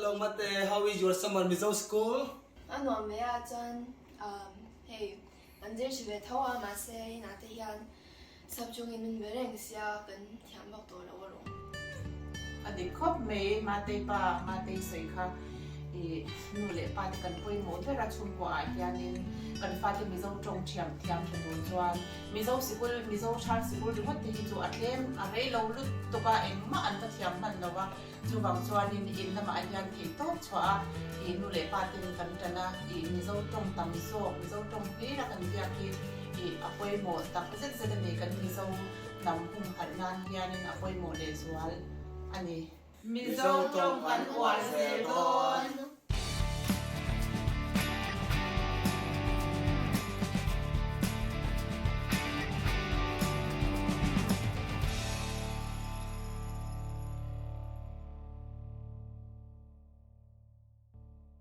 Hello Mate, how is your summer Mizo school? A nuam ve a chuan hei kan zir hri ve tho a mahse inah te hian sap chungin min be reng sia kan thiam vak tawh lo alawm. A dik khawp mai Matei pa Matei sawi kha i nu leh pa te kan pawimawh ber a chhungkua ah hianin kan fate Mizo tawng thiam thiam tha tur chuan Mizo sikul Mizo thar sikul ringawt te hi chu a tlem a rei lo lutuk a engmah an va thiam hman lo a. Chuvang chuanin in lamah hian theih tawp chhuah a, ih nu leh pa ten kan tan a, ih Mizo tawng tam zawk, Mizo tawng hlir a kan biak hi ih a pawimawh tak zet zet a ni, kan Mizo hnam humhalh nan hianin a pawimawh lehzual a ni. Mizo tawng kan uar zel dawn.